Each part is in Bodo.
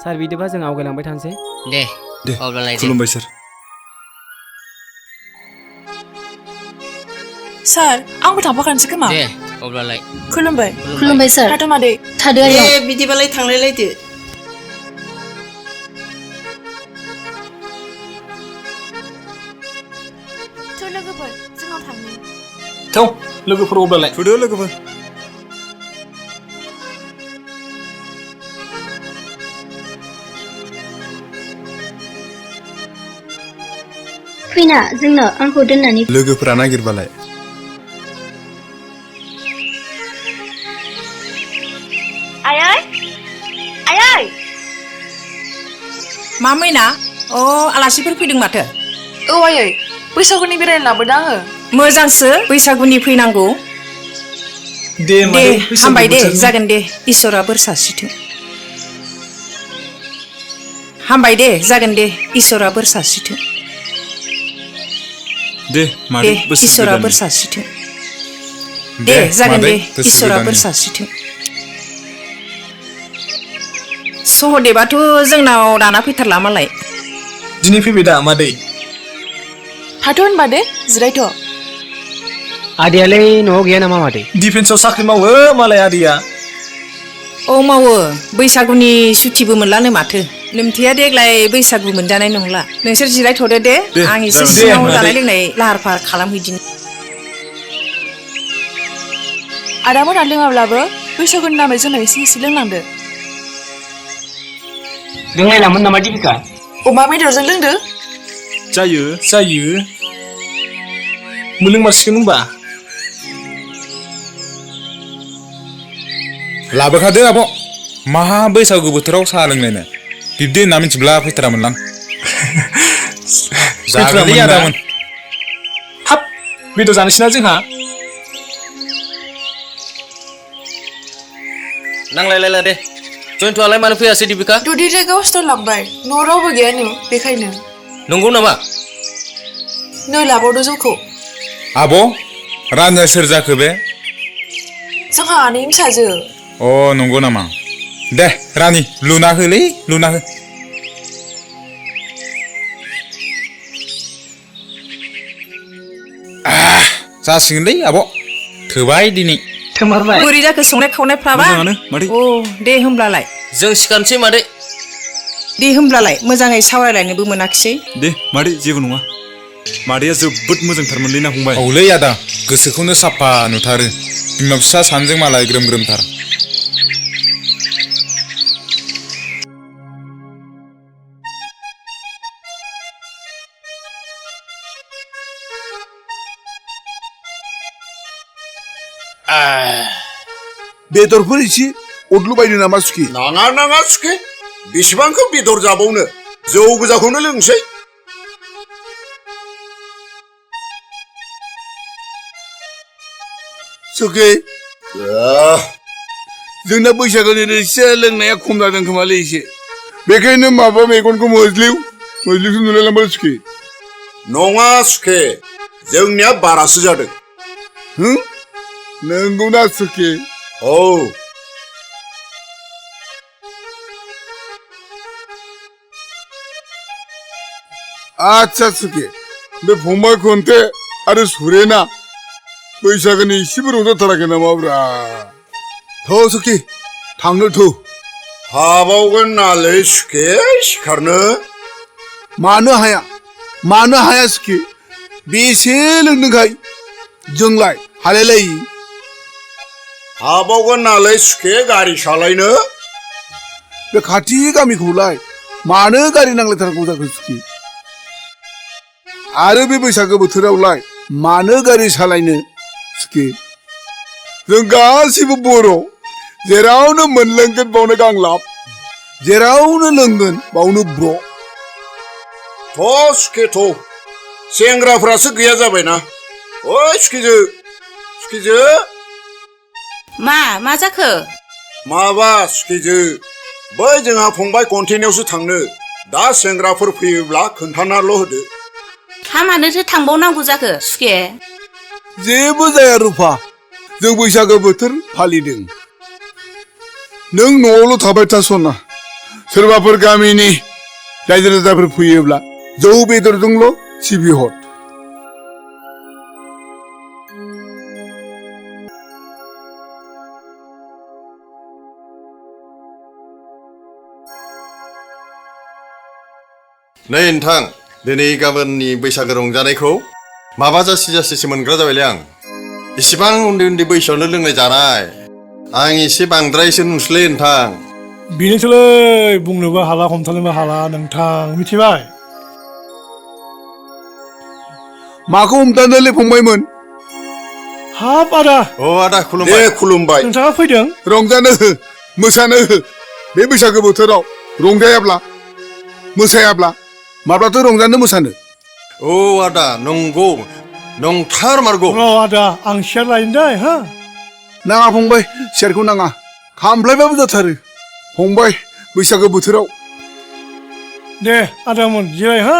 सार बिदिबा जों आवगायलांबाय थानोसै दे अब्लालाय खुलुमबाय सार सार आंबो थांफाखानोसै खोमा दे अब्लालाय खुलुमबाय सार थाथ' मादै थादो आयं बिदिबालाय थांलायलायदो थ' लोगोफोर जोंनाव थांनि थौ लोगोफोर अब्लालाय थुदो लोगोफोर फैना जोंनो आंखौ दोननानै लोगोफोरा नागिरबालाय आयै मा मैना अ आलासिफोर फैदों माथो औ आयै बैसागुनि बेरायनो लाबोदों आङो मोजांसो बैसागुनि फैनांगौ दे हामबाय दे जागोन दे इसोरा बोर सारस्रिथों हामबाय दे जागोन दे इसोरा बोर सारस्रिथों दे मादै बोसोर इसोरा बोर गोदाननि सारस्रिथों दे जागोन दे इसोरा बोर सारस्रिथों सहदेबाथ' जोंनाव दाना फैथारला मालाय दिनै फैबाय दा मादै थाथ' होनबा दे जिरायथ' आदैयालाय न'आव गैया नामा मादै डिफेन्सआव साख्रि मावो मालाय आदैया औ मावो बैसागुनि सुटिबो मोनलानो माथो लोमथेया देग्लाय बैसागु मोनजानाय नंला नोंसोर जिरायथ'दो दे आं एसे जागोन दे, सिङाव मादै। जानाय लोंनाय लाहार फाहार खालामहैदिनि आदामोना लोङाब्लाबो बैसागुनि नामै जोंनाव एसे लोंनांदो लोंलायलांमोन नामा दिपिका अमा बेदरजों लोंदो जायो मोनलोंमारसिगोन होनबा लाबोखादो आब' माहा बैसागु बोथोराव साहा लोंलायनो बिब्दि होनना मिथिब्ला फैथारामोनलां जागोनलै आदामोन हाब बेदर जानोसैना जोंहा नांलायलायला दे जयन्तआलाय मानो फैयासै दिपिका दुदिरे गावसोर लांबाय न' रावबो गैयानो बेखायनो नंगौ नामा नै लाबावदो जौखौ आब' रानिया सोर जाखो बे जोंहा आनैनि फिसाजो अ नंगौ नामा दे रानि लुना होलै लुना हो जासिगोनलै आब' थोबाय दिनै थोमारबाय बोरै जाखो संनाय खावनायफ्राबा मोजाङानो मादै अ दे होमब्लालाय जों सिखारनोसै मादै दे होमब्लालाय मोजाङै सावरायलायनोबो मोनाखिसै दे मादै जेबो नङा मादैया जोबोद मोजांथारमोनलै ना फंबाय औलै आदा गोसोखौनो साफा नुथारो बिमा फिसा सानैजों मालाय ग्रोम ग्रोमथार बेदरफोर एसे अदलु बायनो नामा सुखि नाङा सुखे बेसेबांखौ बेदर जाबावनो जौ गोजाखौनो लोंसै सुखि जोंना बैसागुनि एसे लोंनाया खम जादों खोमालै एसे बेखायनो माबा मेगनखौ मोज्लिवसो नुलायलांबाय सुखि नङा सुखे जोंनिया बारासो जादों नंगौना सुखि औ आच्छा सुखि बे फंबाय खन्थे आरो सुरेना बैसागुनि एसेबो रंजाथाराखै नामाब्रा थ' सुखि थांनो थौ हाबावगोन नालै सुखे सिखारनो मानो हाया सुखि बेसे लोंदोंखाय जोंलाय हालायलायि हाबावगोन नालै सुखे गारि सालायनो बे खाथि गामिखौलाय मानो गारि नांलायथारगौ जाखो सुखि आरो बे बैसागो बोथोरावलाय मानो गारि सालायनो सुखि जों गासिबो बर' जेरावनो मोनलोंगोन बावनो गांलाब जेरावनो लोंगोन बावनो ब्र' थ' सुखे थ' सेंग्राफ्रासो गैया जाबायना ओइ सुखिजो मा जाखो माबा सुखिजो बै जोंहा फंबाय कन्टेनायावसो थांनो दा सेंग्राफोर फैयोब्ला खोन्थानाल' होदो मानोथो थांबावनांगौ जाखो सुखे जेबो जाया रुफा जों बैसागो बोथोर फालिदों नों न'आवल' थाबाय था सना सोरबाफोर गामिनि रायजो राजाफोर फैयोब्ला जौ बेदरजोंल' सिबिहर। नै नोंथां दिनै गाबोननि बैसागो रंजानायखौ माबा जासिसो मोनग्रा जाबायलै आं। इसिबां उन्दै उन्दै बैसोआवनो लोंनाय जानाय आं एसे बांद्रायसो नुसैलै नोंथां। बेनोसोलै बुंनोबो हाला हमथानोबो हाला नोंथां मिथिबाय। माखौ हमथानोलै फंबायमोन? हाब आदा। अ आदा खुलुमबाय। दे खुलुमबाय। नोंथाङा फैदों? रंजानो हो, मोसानो हो। बे बैसागो बोथोराव रंजायाब्ला मोसायाब्ला माब्लाथो रंजानो मोसानो? औ आदा नंगौ नंथारमारगौ। र' आदा आं सियार लायनो दै हा। नाङा फंबाय, सियारखौ नाङा। खामफ्लायबाबो जाथारो। फंबाय बैसागो बोथोराव। दे आदामोन जिराय हा।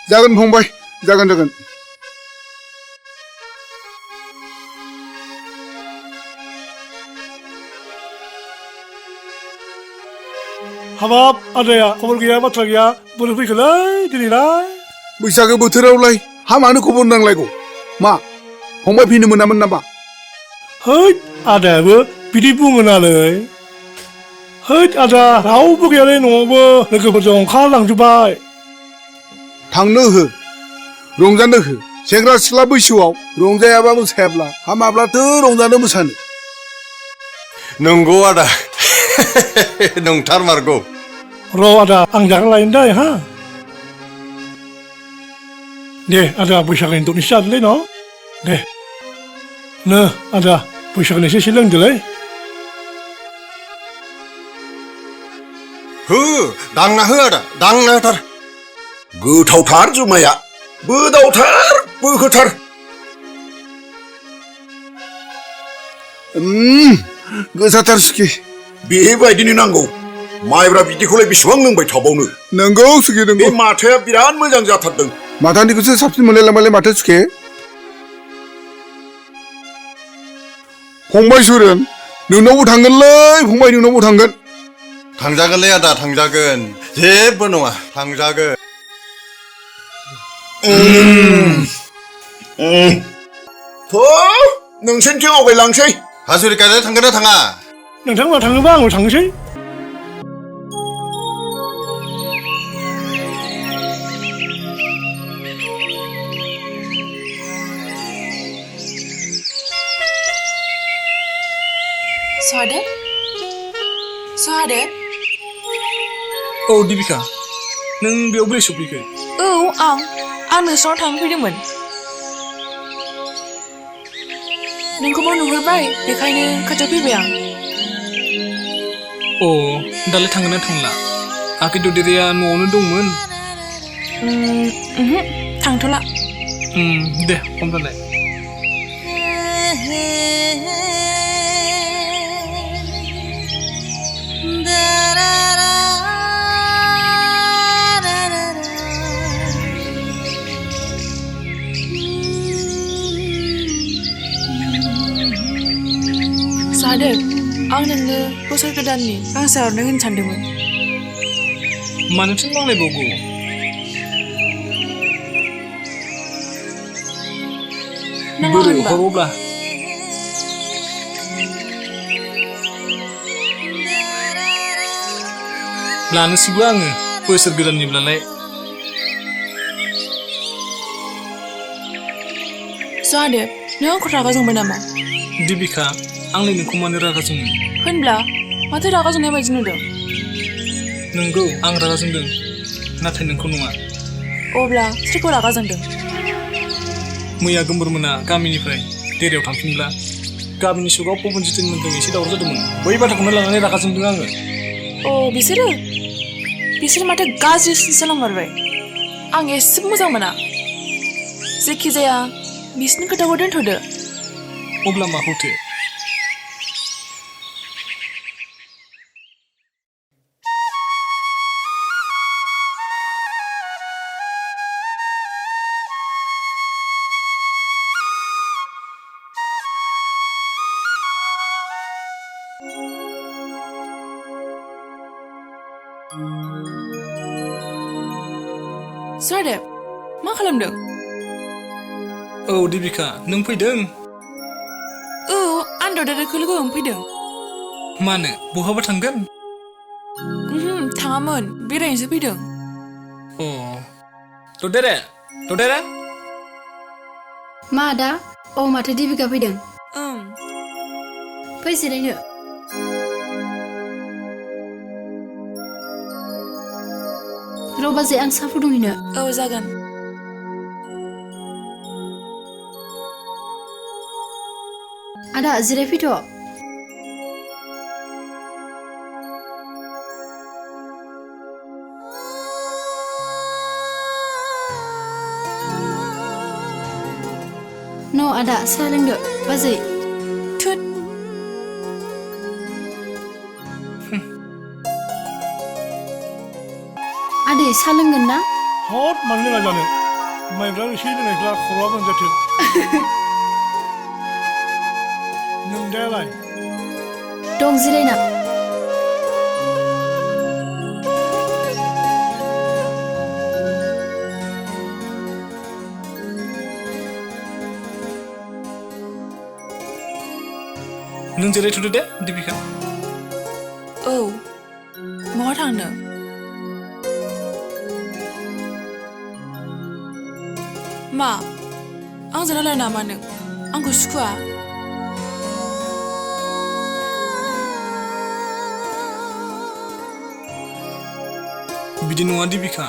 जागोन फंबाय, जागोन। हाबाब आदाया खबर गैया बाथ्रा गैया बोरै फैखोलै दिनैलाय? बैसागो बोथोरावलाय हामानो खबर नांलायगौ। मा फंबाय फैनो मोनामोन नामा? हैद आदायाबो बिदि बुङो नालै। हैद आदा रावबो गैयालै न'आवबो लोगोफोरजों ओंखारलांजोब्बाय। थांनो हो, रंजानो हो। सेंग्रा सिख्ला बैसोआव रंजायाबा मोसायाब्ला हामाब्लाथो रंजानो मोसानो? नंगौ आदा नंथारमारगौ। र' आदा आं जाग्रा लायनो दै हा। दे आदा बैसागोनि दरनैसो जादोलै न'। दे नो आदा बैसागोनि एसे लोंदोलै। हो दांना हो आदा दांना होथार। गोथावथार जुमाया, बोदावथार बोखोथार। गोसाथार सुखि। बेबायदिनो नांगौ। माइब्रा बिदैखौलाय बेसेबां लोंबाय थाबावनो? नंगौ सुखि बे नंगौ। माथाया बिराद मोजां जाथारदों। माथानिखौसो साबसिन मोनलायलांबायलै माथो सुखे। फंबाय सुरेन, नोंनावबो थांगोनलै फंबाय, नोंनावबो थांगोन। थांजागोनलै आदा थांजागोन, जेबो नङा थांजागोन। नोंसोरनिथिं आवगायलांसै। हाजरिकायालाय थांगोन ना थाङा? नोंथांमोना थाङोबा आंबो थांनोसै। सहादेब औ दिबिका, नों बेयाव बोरै सफैखो? औ आं नोंस्राव थांनो फैदोंमोन। नोंखौबो नुहुरबाय बेखायनो खाथियाव फैबाय आं। अ दालाय थांगोन ना थांला? आखै ददेरेया न'आवनो दंमोन। थांथ'ला। दे होमब्लालाय। सहादेब, आं नोंनो बोसोर गोदाननि गांसे आर'नाइ होनो सानदोंमोन। मानोथो नांलायबावगौ? नाङा बोरै होनबा? हरोब्ला? लानोसैबो आङो बोसोर गोदाननिब्लालाय। सहादेब, नों आंखौ रागा जोंबाय नामा? दिबिका, आंलाय नोंखौ मानो रागा जोंनो? होनब्ला माथो रागा जोंनाय बायदि नुदों? नंगौ आं रागा जोंदों, नाथाय नोंखौ नङा। अब्ला सोरखौ रागा जोंदों? मैया गोमबोरमोना गामिनिफ्राय देरायाव थांफिनब्ला गामिनि सुगाव पबन जितेनमोनजों एसे दावराव जादोंमोन। बै बाथ्राखौनो लानानै रागा जोंदों आङो। अ बिसोर माथो गाज्रिसिन जालांमारबाय। आं एसेबो मोजां मोना। जेखिजाया बिसोरनि खोथाखौ दोनथ'दो। अब्ला माखौथो? सरादेब मा खालामदों? औ देबिका नों फैदों? औ आं ददेरेखौ लोगो हमफैदों। मानो बहाबा थांगोन? थाङामोन बेरायनोसो फैदों। अ ददेरे मा आदा? औ माथो देबिका फैदों। ओं फै जिरायनो। र' बाजै आं साहा फुदुंहैनो। औ जागोन। आदा जिरायफैथ'। न' आदा साहा लोंदो बाजै। थुत आदै साहा लोंगोन ना? हद मानो लोङा जानो माइब्रा रोसि लोंनायफ्रा खर'आ मोनजाथों। नोंदायालाय? दं जिरायना। नों जिरायथ'दो दे देबिका। औ बहा थांनो? मा आंजों रायलाय नामा नों? आंखौ सुखुआ? बिदि नङा देबिका।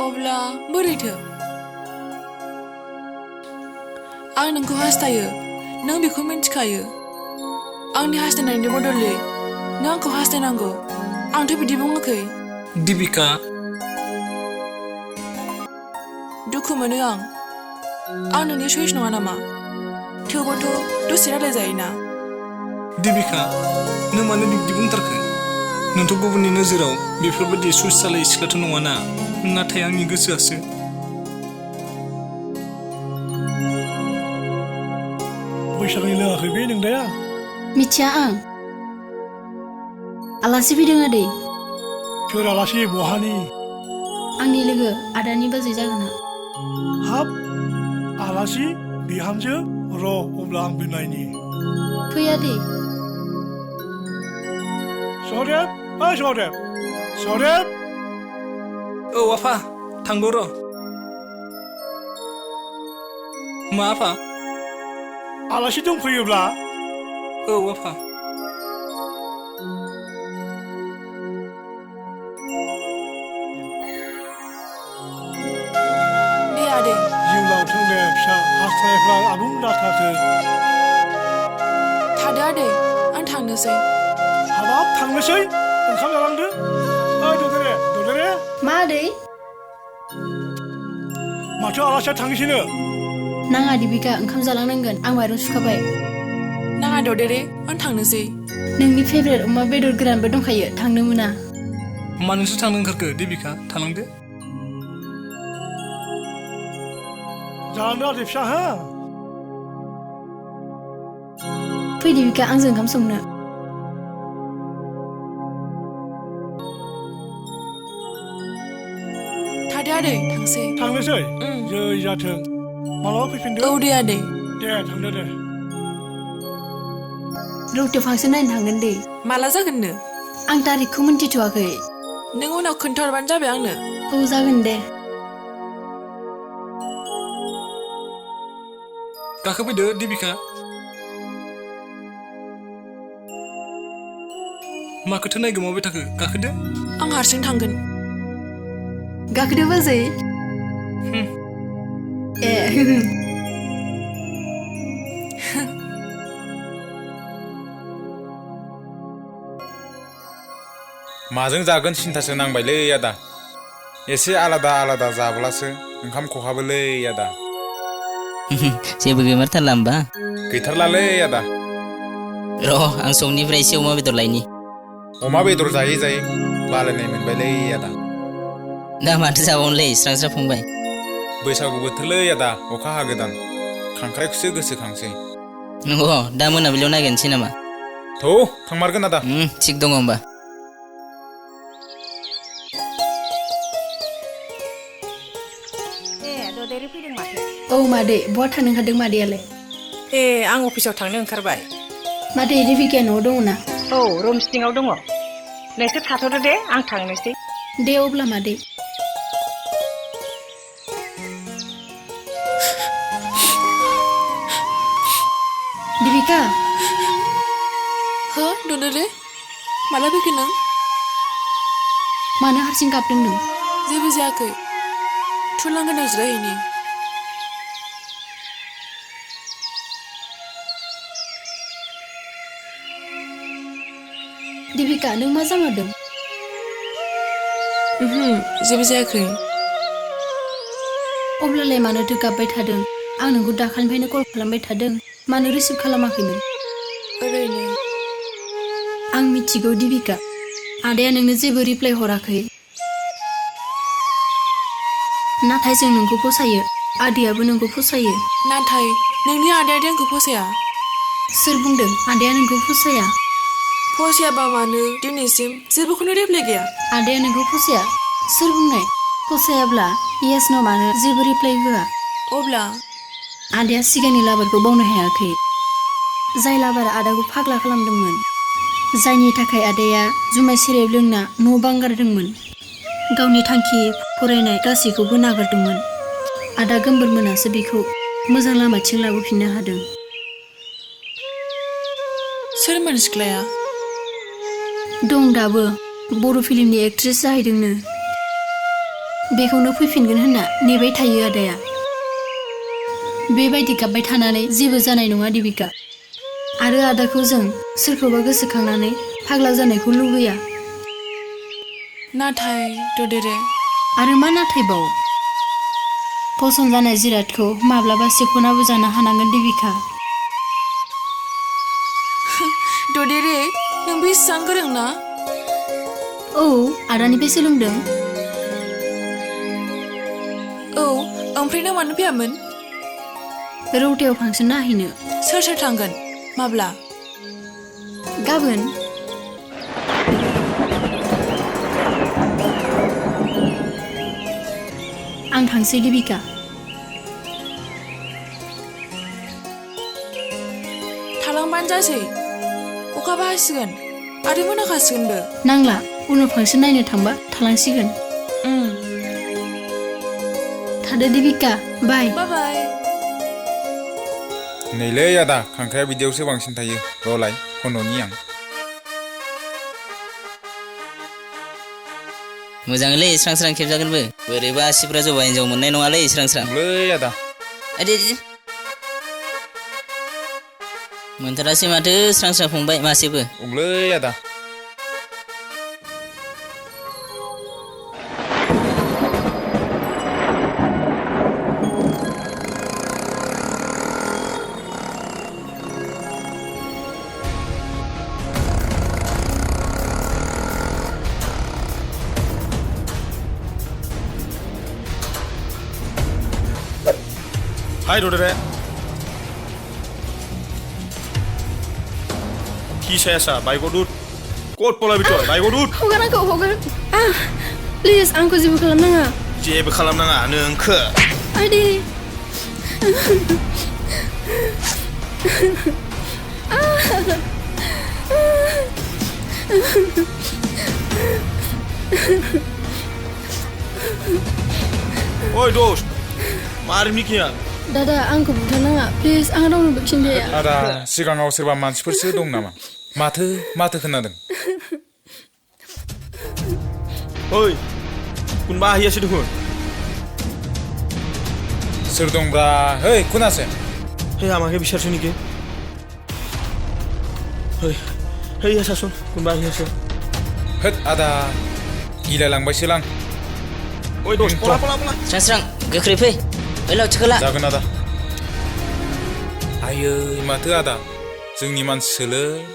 अब्ला बोरैथो? आं नोंखौ हास्थायो नों बेखौ मिन्थिखायो। आंनि हास्थायनायनि बदलै नों आंखौ हास्थायनांगौ। आंथ' बिदि बुङाखै। देबिका दुखु मोनो आं नोंनि सइस नङा नामा? थेवबोथ' दसे रायलायजायोना। देबिका नों मानो बिब्दि बुंथारखो? नोंथ' गुबुननि नोजोराव बेफोरबायदि सुइस जालायै सिख्लाथ' नङाना। नाथाय आंनि गोसोआसो। बैसागनि लोङाखै बे नोंदाया? मिथिया आं। आलासि फैदों आदै। सोर आलासि बहानि? आंनि लोगो आदानि बाजै जागोना। हाब आलासि बिहामजो र' अब्ला आंबो नायनि। फै आदै। सदेब सदेब सदेब। औ आफा थांगौ र'। मा आफा? आलासि दंफैयोब्ला? औ आफा। दे आदै। जिउ लावथों दे फिसा हास्थायनायफ्रा आबुं जाथारथों। थादो आदै आं थांनोसै। हाबाब थांनोसै? ओंखाम जालांदो। ददेरे। मा आदै? माथो आलासिया थांनोसैनो? नाङा देबिका ओंखाम जालांनांगोन। आं माइरं सुखाबाय। नाङा ददेरे आं थांनोसै। नोंनि फेभरेट अमा बेदर गोरानबो दंखायो। थांनो मोना। मानोसो थांनो ओंखारखो देबिका? थालांदो। जालांदो आदै फिसा हा। फै देबिका आंजों ओंखाम संनो। थादो आदै थांसै। थांनोसै? जै जाथों। मालाबा फैफिनदो। औ दे आदै। दे थांदो दे। रौथो फांसन नायनो थांगोन दे। माला जागोननो? आं तारिखखौ मिन्थिथ'वाखै। नों उनाव खोन्थाहरबानो जाबाय आंनो। औ जागोन दे। गाखोफैदो देबिका। माखौथो नायगोमाबाय थाखो? गाखोदो। आं हारसिं थांगोन। गाखोदो बाजै। ए माजों जागोन सिन्थासो नांबायलै आदा। एसे आलादा आलादा जाब्लासो ओंखाम खहाबोलै आदा। जेबो गैमारथारला होमबा? गैथारलालै आदा। र' आं संनिफ्राय एसे अमा बेदर लायनि। अमा बेदर जायै जायै बालायनाय मोनबायलै आदा। दा माथो जाबावनोलै स्रां स्रां फंबाय। बैसागु बोथोरलै आदा अखा हागोदान। खांख्राइखौसो गोसोखांसै। नंगौ दा मोनाबिलियाव नागिरनोसै नामा? थौ थांमारगोन आदा। थिग दङ होमबा। ददेरे फैदों माथो औ मादै बहा थांनो ओंखारदों मादैयालाय ए आं अफिसाव थांनो ओंखारबाय मादै देबिकाया न'आव दङ ना औ रुम सिङाव दङ नोंसोर थाथ'दो दे आं थांनोसै दे अब्ला मादै देबिका हो ददेरे माला फैखो नों मानो हारसिं गाबदों नों जेबो जायाखै थुलांगोनाव जिरायहैनि देबिका नों मा जामारदों जेबो जायाखै अब्लालाय मानोथो गाबबाय थादों आं नोंखौ दाखालिनिफ्रायनो कल खालामबाय थादों मानो रिसिभ खालामाखैमोन ओरैनो आं मिथिगौ देबिका आदाया नोंनो जेबो रिप्लाय हराखै नाथाय जों नोंखौ फसायो आदैयाबो नोंखौ फसायो नाथाय नोंनि आदाया आंखौ फसाया सोर बुंदों आदाया नोंखौ फसाया फसायाबा मानो दिनैसिम जेबोखौनो रिप्लाय गैया आदाया नोंखौ फसाया सोर बुंनाय फसायाब्ला येस न' मानो जेबो रिप्लाय होआ अब्ला आदाया सिगांनि लाबारखौ बावनो हायाखै जाय लाबारा आदाखौ फाग्ला खालामदोंमोन जायनि थाखाय आदाया जुमाय सेरेब लोंना न' बां गारदोंमोन गावनि थांखि फरायनाय गासैखौबो नागारदोंमोन आदा गोमबोर मोनासो बेखौ मोजां लामाथिं लाबोफिननो हादों सोरमोन सिख्लाया दं दाबो बर' फिल्मनि एक्ट्रेस जाहैदोंनो बेखौनो फैफिनगोन होनना नेबाय थायो आदाया बेबायदि गाबबाय थानानै जेबो जानाय नङा देबिका आरो आदाखौ जों सोरखौबा गोसोखांनानै फाग्ला जानायखौ लुबैया नाथाय ददेरे आरो मा नाथायबाव पसन्द जानाय जिरादखौ माब्लाबा सेखनाबो जानो हानांगोन देबिका ददेरे नों बेसेबां गोरों ना औ आदानिफ्राय सोलोंदों औ ओमफ्राय नों मानो फैयामोन रौतायाव फांसन नायहैनो सोर सोर थांगोन माब्ला गाबोन आं थांसै देबिका थालांबानो जासै अखाबो हासिगोन आरो मोनाखासिगोनबो नांला उनाव फांसन नायनो थांबा थालांसिगोन थादो देबिका बाय बाय नैलै आदा खांख्राया बिदियावसो बांसिन थायो र'लाय खन'नि आं मोजाङैलै स्रां स्रां खेबजागोनबो बोरैबा आसिफ्रा जबा हिन्जाव मोननाय नङालै स्रां स्रां लै आदा दे मोनथारासै माथो स्रां स्रां फंबाय मासेबो ओंलै आदा हाय ददेरे কি চাই আছা বাইকত উঠ ক'ত পলাবি তই বাইকত উঠ हगार आंखौ हगार प्लिज आंखौ जेबो खालामनाङा जेबो खालामनाङा नोंखो आदै ओइ दोस्त मारिनि किया दादा आंखौ बुथारनाङा प्लिज आं रावनोबो खिन्थाया आदा सिगाङाव सोरबा मानसिफोरसो दं नामा माथो खोनादों ओइ কোনবা আহি আছে দেখোন सोर दंब्रा हेই কোন আছে হেই আমাকে বিচারছ নেকি হেই আছাচোন কোনবা আহি আছে होद आदा गिलायलांबायसोलां ओइ दोस्त पला स्रां स्रां गोख्रै फै बैलाव थिखोला जागोन आदा आयै माथो आदा जोंनि मानसिसोलै